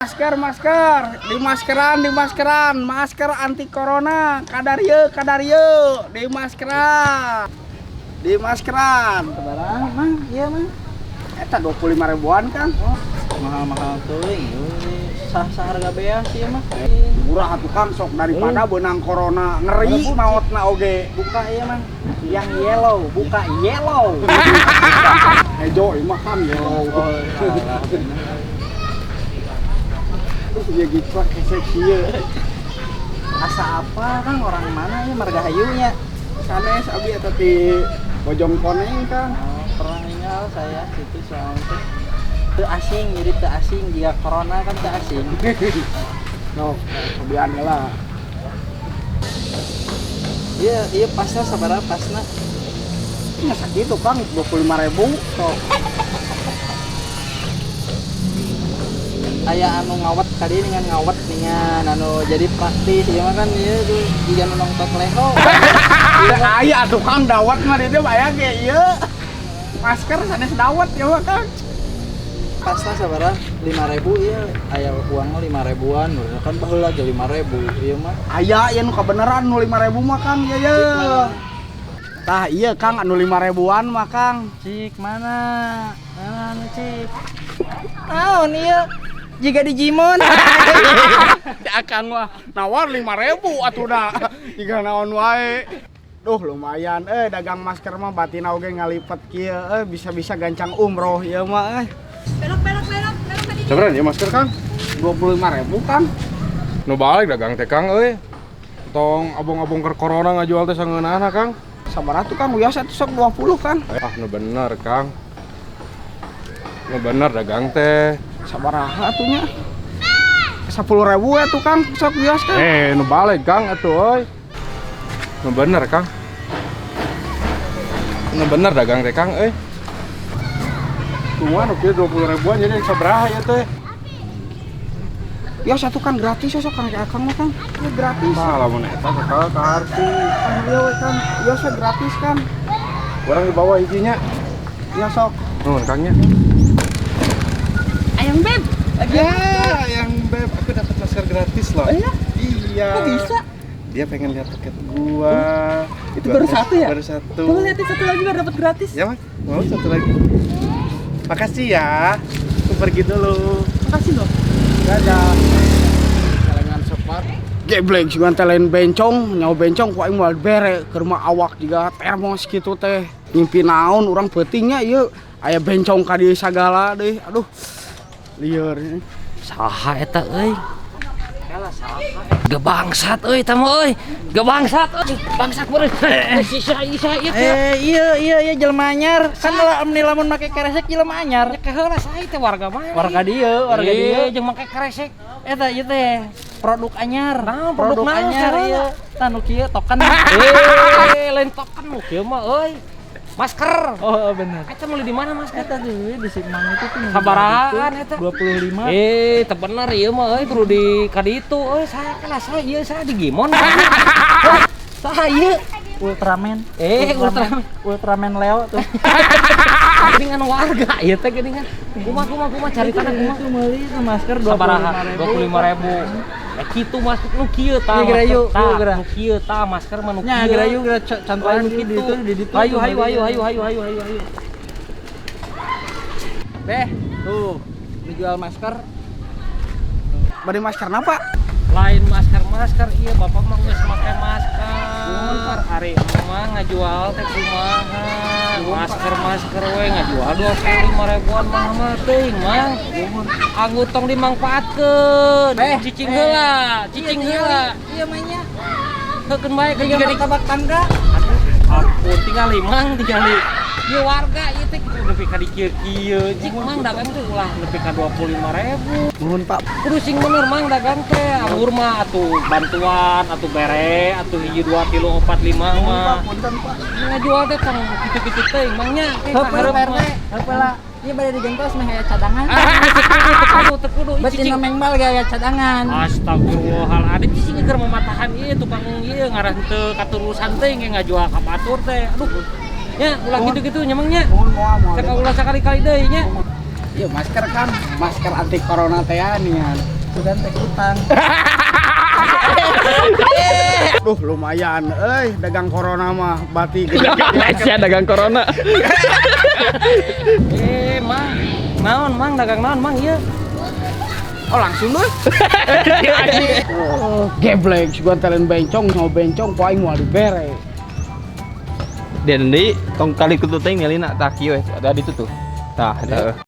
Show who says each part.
Speaker 1: Masker, masker, di maskeran, di maskeran, masker anti corona, kadarieu, kadarieu, di maskeran, di maskeran.
Speaker 2: Sabaraha, Mang? Iya, Mang.
Speaker 1: Eta 25 ribuan, Kang.
Speaker 2: Oh, mahal-mahal teuing. Sah sah harga beas ieu mah.
Speaker 1: Murah atuh, Kang, sok daripada beunang corona ngeri maotna oge.
Speaker 2: Buka ieu, Mang. Yang yellow, buka yellow.
Speaker 1: Hejo ieu mah, Kang, yellow.
Speaker 2: Oh, salah, bener.
Speaker 1: Terus ya gitu lah kesek kieu.
Speaker 2: Asa apa, Kang? Orang mana ya Margahayu nya?
Speaker 1: Sanes, abi eta ti Bojong Koneng, Kang.
Speaker 2: Oh, pernah tinggal saya situ soalnya teh. Teu asing, jadi teu asing jika corona kan teu asing.
Speaker 1: No, cobian lah.
Speaker 2: Iya, iya pasna sabaraha pasna?
Speaker 1: Nya sakitu, Kang, 25.000 sok.
Speaker 2: Aya anu ngawet kadi dengan ngawet dengan anu jadi praktis ieu mah kan ieu tuh jiga nu nongtot leho.
Speaker 1: Iya aya atuh, Kang, dawet mah di dieu aya ge ieu. Masker sanes dawet ya mah, Kang.
Speaker 2: Pasna sabaraha? 5.000 ieu aya uangna 5 ribuan kan baheula ge 5.000 ieu mah.
Speaker 1: Aya ieu nu kabeneran nu 5.000 mah, Kang, ieu ye. Tah iya, Kang, anu 5 ribuan mah, Kang.
Speaker 2: Cik mana? Mana anu cik? Naon ieu? Jiga Digimon.
Speaker 1: Da Akang mah nawar 5.000 atuh da. Jiga naon wae. Duh lumayan dagang masker mah batina oge ngalipet kieu bisa-bisa gancang umroh ieu mah.
Speaker 3: Belok, belok, belok, belok tadi.
Speaker 4: Sabaraha ieu masker, Kang?
Speaker 1: 25.000, Kang.
Speaker 4: Nu balik dagang teh, Kang euy. Tong abong-abong keur corona ngajual teh sangeunahna, Kang.
Speaker 1: Sabaraha tuh, Kang? Biasa tuh sok 20, Kang.
Speaker 4: Ah, nu bener, Kang. Nu bener dagang teh.
Speaker 1: Sabaraha atuh nya? 10.000 ya tuh, Kang, sok biasa, Kang.
Speaker 4: Nu balik, Kang, atuh euy. Nu bener, Kang. Nu bener dagang teh, Kang euy. Kumaha nu kieu 20 ribuan jadi sabaraha ieu teh?
Speaker 1: Ya satu, Kang, gratis ya sok, Kang, Akang mah, Kang. Ini gratis.
Speaker 4: Tah lamun eta kakak kartu.
Speaker 1: Kang ieu we, Kang. Ieu sok gratis, Kang.
Speaker 4: Urang di bawah hijinya.
Speaker 1: Ya sok.
Speaker 4: Nuhun, Kang nya.
Speaker 3: Ayang Beb.
Speaker 4: Ya, Ayang Beb, aku dapat masker gratis loh.
Speaker 1: Iya?
Speaker 4: Iya.
Speaker 2: Kok bisa?
Speaker 4: Dia pengen lihat paket gua.
Speaker 2: Itu baru satu ya?
Speaker 4: Baru satu.
Speaker 2: Coba liatin satu lagi biar dapat gratis.
Speaker 4: Ya, Mas. Mau satu lagi. Makasih ya. Aku pergi dulu.
Speaker 2: Makasih loh.
Speaker 1: Dadah. Celengan sepat. Geblek sih teh lain bencong, nyawa bencong ku aing moal bere ke rumah awak juga termos gitu teh. Ngimpi naon urang peutingnya ieu aya bencong ka dieu sagala deui. Aduh. Lieur.
Speaker 5: Saha eta euy? Gebangsat euy eta mah euy. Gebangsat euy. Bangsat meureun. Si sa isa ieu teh.
Speaker 2: Iya iya iya jelema anyar. Kan lamun lamun make keresek jelema anyar.
Speaker 5: Ya keheula saha teh warga mana?
Speaker 2: Warga dieu, warga dieu.
Speaker 5: Jeung make keresek.
Speaker 2: Eta ieu teh produk anyar.
Speaker 5: Naon produk naon
Speaker 2: anyar
Speaker 5: saha?
Speaker 2: ieu. Tah nu kieu token.
Speaker 5: Lain token nu kieu mah euy. Masker.
Speaker 2: Oh, bener.
Speaker 5: Eta meuli di mana masker?
Speaker 2: Eta di si Mang itu tuh.
Speaker 5: Sabarahaan eta?
Speaker 2: 25.
Speaker 5: Teu bener ieu mah euy kudu di ka ditu euy saha kelas saha ieu saha di Gimon. Saha ieu?
Speaker 2: Ultraman.
Speaker 5: Ultraman.
Speaker 2: Ultraman Leo tuh.
Speaker 5: Geuningan warga ieu teh geuningan. Kumaha kumaha kumaha caritana kumaha?
Speaker 2: Itu meuli itu masker
Speaker 5: Sabaraha?
Speaker 2: 25.000.
Speaker 5: 25.000. Kitu masker nu kieu tah.
Speaker 2: Iya, geura yuk,
Speaker 5: Tah,
Speaker 2: geura.
Speaker 5: nu kieu tah masker mah nu
Speaker 2: Nya
Speaker 5: kieu.
Speaker 2: geura yuk geura contohan
Speaker 5: Lain
Speaker 2: di
Speaker 5: kitu.
Speaker 2: ditu di ditu.
Speaker 5: Hayu hayu hayu hayu hayu hayu hayu hayu.
Speaker 2: Beh, tuh, ini jual masker.
Speaker 1: Bari masker napa?
Speaker 5: Lain masker-masker ieu bapak mah geus make masker. Ari mah ngajual teh kumaha? Masker-masker we ngajual 25 ribuan mah mah teuing, Mang. Anggur tong dimangfaatkeun.
Speaker 2: Beh,
Speaker 5: Cicing heula, cicing heula.
Speaker 2: Iya mainnya.
Speaker 5: Heukeun bae
Speaker 2: Tiga
Speaker 5: ke
Speaker 2: martabak tangga.
Speaker 5: Ampun, tinggal mang tinggal. Ieu warga ieu teh nepi ka dikieu-kieu. Cik Mang dagang teh ulah nepi ka 25.000.
Speaker 1: Nuhun, Pak.
Speaker 5: Kudu sing bener Mang dagang teh. Anggur mah atuh bantuan atuh bere atuh 1 2 3 4 5
Speaker 1: Nuhun, Pak,
Speaker 5: mah.
Speaker 1: punten, Pak.
Speaker 5: Ngajual teh tong kitu-kitu teh Mang nya.
Speaker 2: Heupeul
Speaker 5: Kaharep
Speaker 2: Pak RT,
Speaker 5: mah.
Speaker 2: heupeul lah. Ieu bade digentos meh aya cadangan.
Speaker 5: Ah, teu kudu teu kudu teu kudu. Ih,
Speaker 2: Beuti
Speaker 5: cicing.
Speaker 2: nu mengbal ge aya cadangan.
Speaker 5: Astagfirullahaladzim, cicing keur mamatahan ieu tukang ieu ngarah teu katurusan teh ge ngajual ka batur teh. Aduh. Nya ulah kitu-kitu nya Mang nya.
Speaker 1: Nuhun moal moal.
Speaker 5: Cek ulah sakali-kali deui nya.
Speaker 1: Iya masker kan, masker anti corona teh nian.
Speaker 2: Sugan teh utang.
Speaker 1: Duh lumayan, euy dagang corona mah bati gede.
Speaker 6: Malaysia dagang corona.
Speaker 5: Eh, Mang. Naon, Mang, dagang naon, Mang? Ieu.
Speaker 1: Oh langsung deh. Oh, geblek, sugan teh lain bencong, nyawa bencong, ku aing moal dibere.
Speaker 6: Dan di tong kali kutu teh ngelina tah kieu we. Ada di itu tuh. Tah, eta.